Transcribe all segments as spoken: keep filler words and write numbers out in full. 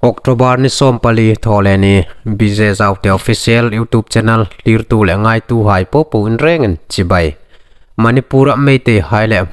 October ni sawmpali Thawleni, B J Zaute Official YouTube channel thlirtu le ngaituhai popo in rengin chibai. Manipura Meiteihai le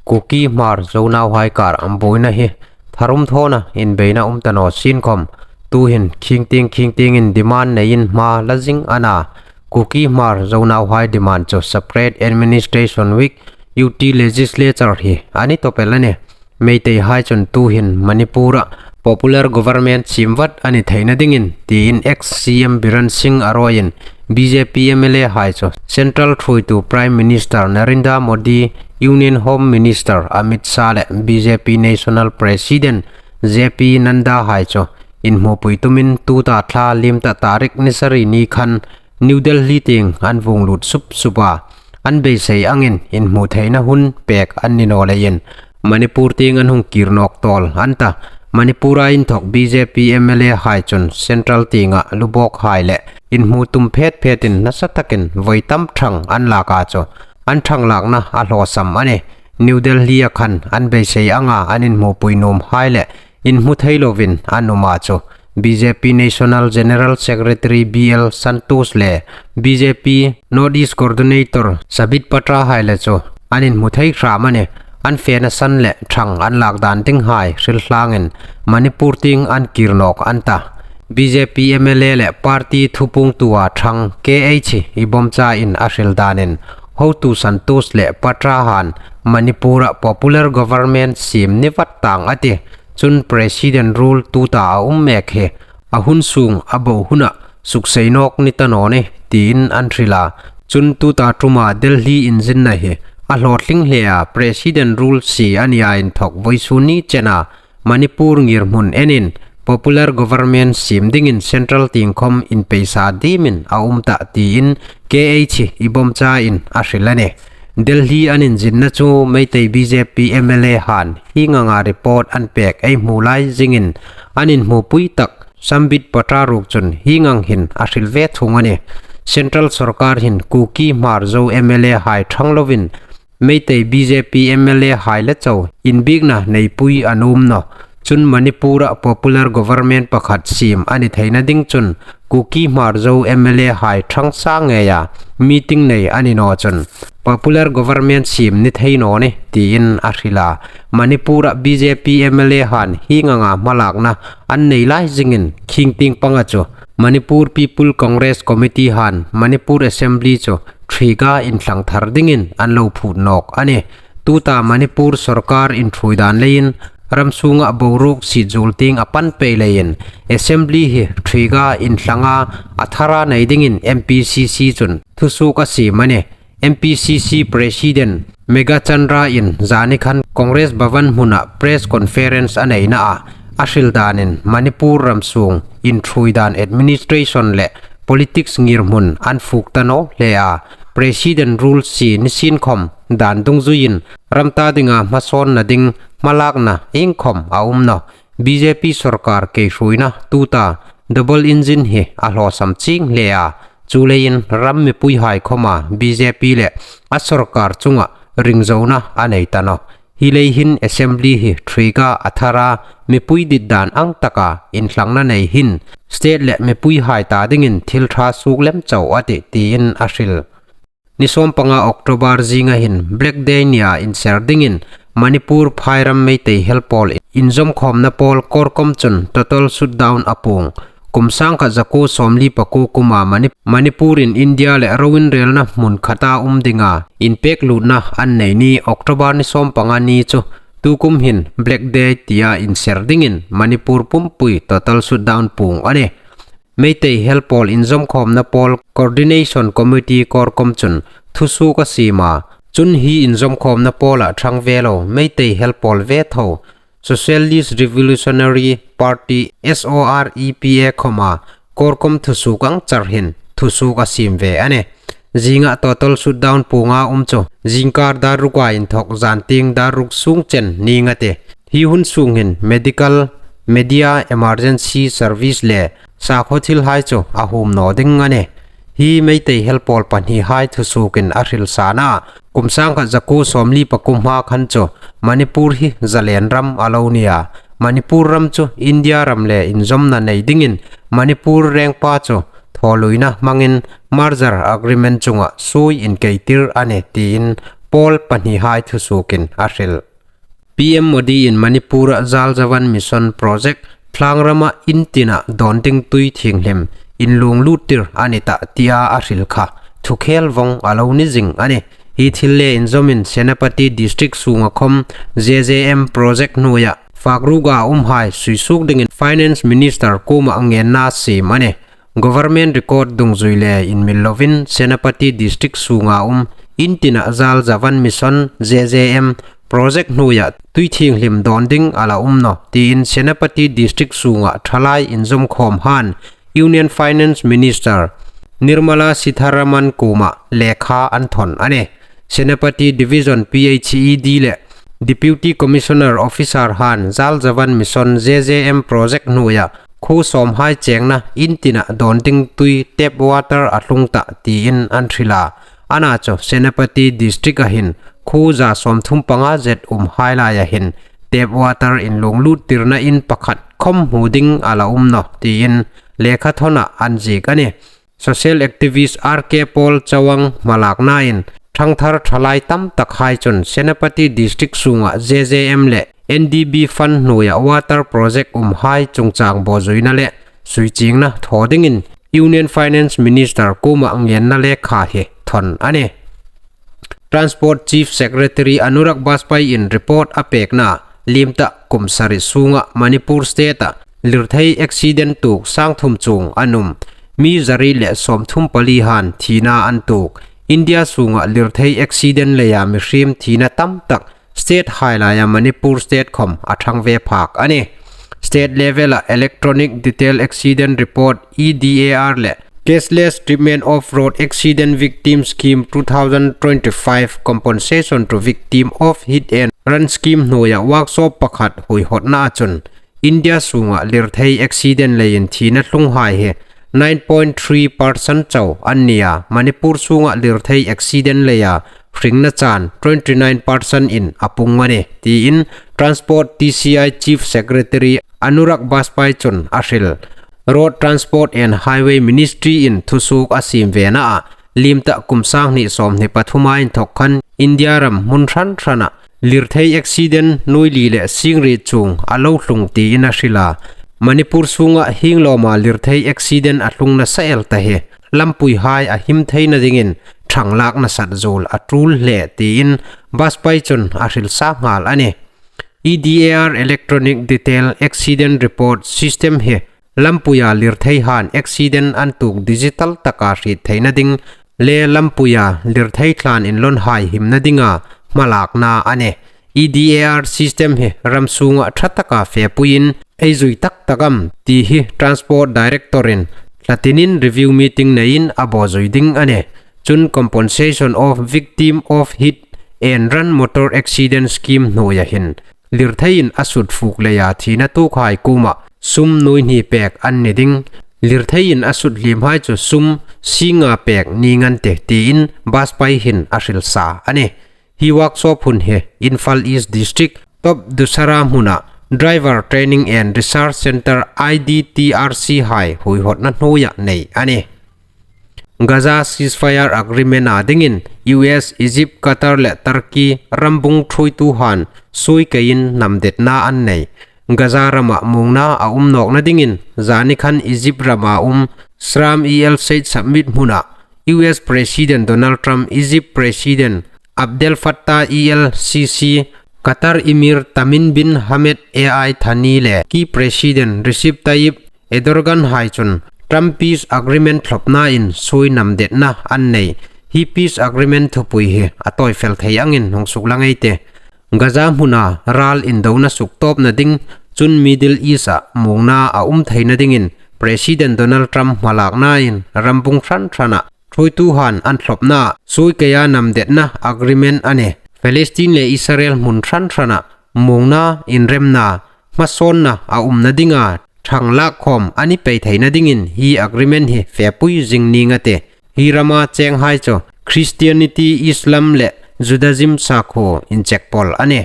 Kuki Hmar Zo nauhai kar buoina hi tharum thawna inbeina um ta naw sienkhawm, tuhin khingtieng khingtiengin demand neiin hma la zing a na. Kuki Hmar Zo nauhai demand chu Separate Administration with Unity Legislature hi a ni tawp el a nih. Meiteihai chun tuhin Manipura popular government siem vat a ni theina dingin tiin ex-C M Biren Singh a ruoiin B J P M L A hai chu Central thuoitu Prime Minister Narendra Modi, Union Home Minister Amit Shah le B J P National President J P Nadda hai chu inhmupui tumin tuta thla liem ta tarik ni sari ni khan New Delhi tieng an vuong lut sup sup a, an beisei angin inhmu theina hun pek an ni naw leiin Manipur tieng an hung kir nawk tawl an ta. Manipura inthawk B J P M L A hai chun Central tienga lubawkhai le inhmu tum phet phetin nasa takin voi tam thang an lak a chu, an thang lakna a hlawsam a nih. New Delhi-a khan an beisei anga an inhmupui nuomhai le inhmu thei lovin an um a chu, B J P National General Secretary B L Santosh le B J P North East Coordinator Sambit Patra hai le chu an inhmu thei hram a nih. An fena san le thang an lak dan dinghai hril tlangin Manipur tieng an kir nawk an ta. B J P M L A le party thupuongtua thang K H Ibomcha in a hril danin, hotu Santosh le Patra han Manipura popular government siem ni vat tang a tih. Chun President rule tuta a um mek hi a hun sung a bo huna suksei nawk ni ta naw ni, tiin an hril a. Chun tuta tuma Delhi inzinna hi a hlawtling hle a, President rule sie a nia inthawk vawisun ni chena Manipur ngirhmun enin popular government siem dingin Central tieng khawm inpeisa diemin a um ta, tiin K H Ibomcha in a hril a nih. Delhi an inzinna chu Meitei B J P M L A han hieng anga report an pek ei hmu lai zingin an inhmupui tak Sambit Patra ruok chun hieng ang hin a hril ve thung a nih. Central sorkar hin Kuki Hmar Zo M L A hai thang lovin Meitei B J P M L A hai le chau inbiekna neipui a nuom nawh. Chun Manipura popular government pakhat siem a ni theina ding chun Kuki Hmar Zo M L A hai thang sa ngeia meeting nei a ni naw chun popular government siem ni thei naw ni, tiin a hril a. Manipura B J P M L A han hieng anga hmalakna an nei lai zingin khingtieng panga chu Manipur People Congress Committee han Manipur Assembly chu thriga inthlang thar dingin an lo phut nawk a nih. Tuta Manipur sorkar inthuoi dan leiin ram sunga boruok siet zuol tieng a pan pei leiin Assembly hi thriga inthlanga a thara nei dingin M P C C chun thusuok a siem a nih. M P C C President Meghachandra in zani khan Congress Bhavan hmuna press conference a neina a, a hril danin Manipur ram sung inthuoi dan administration le politics ngirhmun an fuk ta naw hle a, President rule sie ni sienkhawm dan dungzuiin ram ta dinga hmasawnna ding hmalakna iengkhawm a um nawh. B J P sorkar keihruoina tuta double engine hi a hlawsam chieng hle a, chuleiin ram mipuihai khawma B J P le a sorkar chunga ringzona a nei ta nawh. Hi lei hin Assembly hi thriga a thara mipui dit dan ang taka inthlangna nei hin state le mipuihai ta dingin thil ṭha suok lem chau a tih, tiin a hril. Ni sawmpanga October zinga hin Black Day nia inser dingin Manipur phairam Meitei helpawl inzawmkhawmna pawl CORCOM chun total shutdown a puong. Kum sangkhat zakuo sawmli pakuo kuma Mani-, Manipur in India le roinrelna hmun khata um dinga inpek lutna an nei ni October ni sawmpanga ni chu tukum hin Black Day tia inser dingin Manipur pumpui total shutdown puong a nih. Meitei helpawl inzawmkhawmna pawl Coordination Committee CORCOM chun thusuok a siem a. Chun hi inzawmkhawmna pawla thang ve lo Meitei helpawl ve tho Socialist Revolutionary Party, S O R E P A, khawma CORCOM thusuok ang char hin thusuok a siem ve a nih. Zinga total shutdown puonga um chu zingkar dar ruka inthawk zantieng dar ruk sung chen ning a tih. Hi hun sung hin medical, media, emergency service le sakhuo thilhai chu a huom naw ding a nih. Hi Meitei helpawl pahnihai thusuokin a hril sa a, kum sangkhat zakuo sawmli pakuo hma khan chu Manipur hi zalen ram a lo ni a, Manipur ram chu India ram le inzawmna nei dingin Manipur rengpa chu thawluina hmangin merger agreement chunga sui inkeitir a nih tiin pawl pahnihai thusuokin a hril. P M Modi in Manipur-a Jal Jeevan Mission project thlangrama in tina dawn ding tui thienghlim inluong luttir a ni ta tia a hril kha thukhel vawng a lo ni zing a nih. Hi thil le inzawmin Senapati District sunga khawm J J M project hnuoia fak ruka umhai suisuok dingin Finance Minister kuoma ngenna siem a nih. Government record dungzui le inmil lovin Senapati District sunga um in tina Jal Jeevan Mission J J M project hnuoia tui thienghlim dawn ding a la um nawh tiin Senapati District sunga thalai inzawmkhawmhan Union Finance Minister Nirmala Sitharaman kuoma lekha an thawn a nih. Senapati Division P H E D le Deputy Commissioner Officer han Jal Jeevan Mission J J M project hnuoia khuo sawmhai chengna in tina dawn ding tui tap water a tlung ta tiin an hril a. Ana chu Senapati District-a hin khuo za sawmthum panga zet umhai laia hin tap water inluong luttirna in pakhat khawm hmu ding a la um nawh tiin lekha thawnah an ziek a nih. Social activist R K Paul Chawang hmalaknain thangthar thalai tam takhai chun Senapati District sunga J J M le N D B fund hnuoia water project umhai chungchang bawzuina le suichiengna thaw dingin Union Finance Minister kuoma ngenna lekha hi thawn a nih. Transport Chief Secretary Anurag Bajpai in report a pekna, liem ta kum sari sunga Manipur State-a lirthei accident tuok sang thum chuong an um. Mi zari le sawmthum pali han thina an tuok. India sunga lirthei accident leia mihriem thina tam tak state hai laia Manipur State khawm a thang ve phak a nih. State level-a Electronic Detail Accident Report, E D A R le Cashless Treatment of Road Accident Victim Scheme two thousand twenty-five Compensation to Victim of Hit and Run Scheme hnuoia workshop pakhat huihotna chun India sunga lirthei accident leiin thina tlunghai hi nine point three percent chau an nia, Manipur sunga lirthei accident leia hringna chan twenty-nine percent in a pung a nih tiin Transport T C I Chief Secretary Anurag Bajpai chun a hril. Road Transport and Highway Ministry in thusuok a siem vena a, liem ta kum sang hni sawmhni pathuma inthok khan India ram hmun hran hrana lirthei accident nuoi li le singri chuong a lo tlung tiin a hril a. Manipur sunga hieng lawma lirthei accident a tlung nasa el ta hi lampuihai a him theina dingin thang lak nasat zuol a tul hle tiin Bajpai chun a hril sa nghal a nih. E D A R Electronic Detail Accident Report System hi lampuia lirthei han accident an tuok digital taka hriet theina ding le lampuia lirthei tlan inlawnhai himna dinga hmalakna a nih. E D A R system hi ram sunga ṭha taka fepuiin ei zui tak tak am ti hi Transport Director in hlatinin review meeting neiin a bawzui ding a nih. Chun Compensation of Victim of Hit and Run Motor Accident Scheme hnuoia hin lirtheiin a sut fuk leia thina tuokhai kuoma sum nuoi hni pek an ni ding. Lirtheiin a sut hliemhai chu sum singa pek ning an tih tiin Bajpai hin a hril sa a nih. Hi workshop hun hi Imphal East District, Top Dusara hmuna Driver Training and Research Centre, I D T R C hai huihotna hnuoia nei a nih. Gaza ceasefire agreement-a dingin U S, Egypt, Qatar le Turkey rambung ṭhuoituhan suoi keiin namdetna an nei. Gaza rama muongna a um nawkna dingin zani khan Egypt rama um Sharm El Sheikh Summit hmuna U S President Donald Trump, Egypt President Abdel Fattah El Sisi, Qatar Emir Tamim bin Hamad Al Thani le Turkey President Recep Tayyip Erdogan hai chun Trump peace agreement thlopnain suoi namdetna an nei. Hi peace agreement thupui hi a tawi fel thei angin hung suklang ei tih. Gaza hmuna ral indona suktawpna ding chun Middle East-a muongna a um theina dingin President Donald Trump hmalaknain rambung hran hrana ṭhuoituhan an thlopna suoi keia namdetna agreement a nih. Palestine le Israel hmun hran hrana muongna inremna hmasawnna a umna dinga thang lak khawm a ni pei theina dingin hi agreement hi fepui zing ning a tih. Hi rama chenghai chu Christianity, Islam le Judaism sakhuo inchek pawl a nih.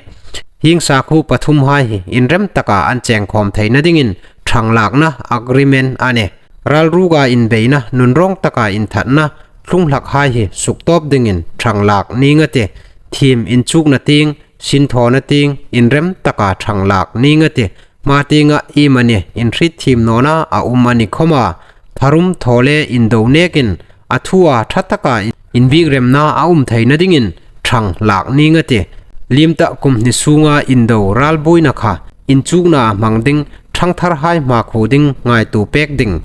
Hieng sakhuo pathumhai hi inrem taka an chengkhawm theina dingin ṭhang lakna agreement a nih. Ralruka inbeina, nunrâwng taka inthatna, thlung hlakhai hi suktawp dingin ṭhang lak nîng a tih. Thiem inchukna tieng, sinthawna tieng, inrem taka ṭhang lak nîng a tih. Hma tienga iemani inhrietthiem nawna a um a ni khawma, tharum thaw le indo nêkin a thua ṭha taka inbikremna a um theina dingin ṭhang lak nîng a tih. Liem ta kum hni sûnga indo ralbuoina kha inchuknaa hmang ding, ṭhangtharhai hmakhuo ding ngaituo pêk ding.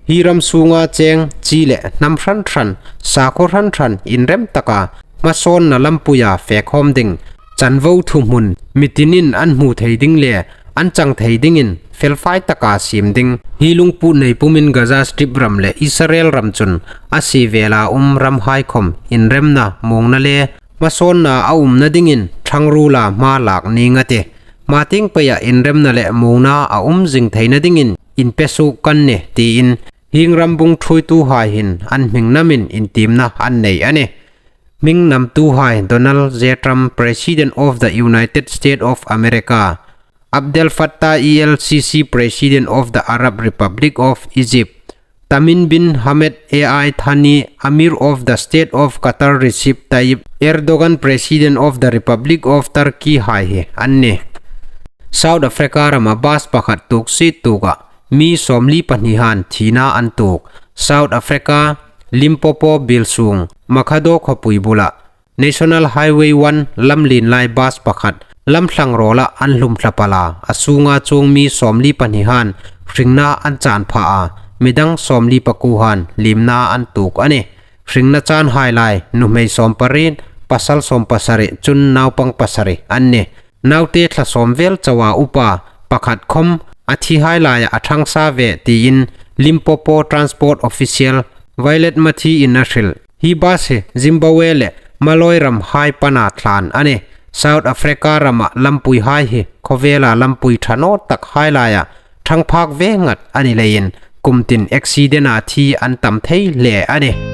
Hi ram sûnga cheng, chi le hnam hran hran, sakhuo hran hran inrem taka hmasawnna lampuia fe khâwm ding. Chanvo thuhmun mitinin an hmu thei ding le an chang thei dingin felfai taka siem ding. Hi lungput nei pumin Gaza Strip ram le Israel ram chun a sie vela um ramhai khawm inremna, muongna le hmasawnna a umna dingin ṭhangruola hma lak nîng a tih. Hma tieng peia inremna le muongna a um zing theina dingin inpesuok kan nih, tiin hieng rambung ṭhuoituhai hin an hming namin intiemna an nei a nih. Hming namtuhai: Donald J Trump, President of the United States of America; Abdel Fattah el-Sisi, President of the Arab Republic of Egypt; Tamim bin Hamad al Thani, Emir of the State of Qatar; Recep Tayyip Erdogan, President of the Republic of Turkey hai hi an nih. South Africa rama bus pakhat tuok sie tuoka mi sawmli pahni han thina an tuok. South Africa, Limpopo biel sûng, Makhado khawpui bula National Highway one lamlien lai bus pakhat lamthlang rawla an hlum thlapala a sûnga chuong mi sawmli pahni han hringna an chân pha a, midang sawmli pakuo han liemna an tuok a nih. Hringna chânhai lai nuhmei sawmpariet, pasal sawmpasari chun naupang pasari an nih. Naute thla sawm vel chaua upa pakhat khawm a thihai laia a ṭhang sa ve, tiin Limpopo Transport Official Violet Mathi in a hril. Hi bus hi Zimbabwe le Malawi ramhai pana thlân a nih. South Africa rama lampuihai hi khawvela lampui ṭha naw takhai laia ṭhang phâk ve ngat a ni leiin kum tin accident-a thi an tam thei hle a nih.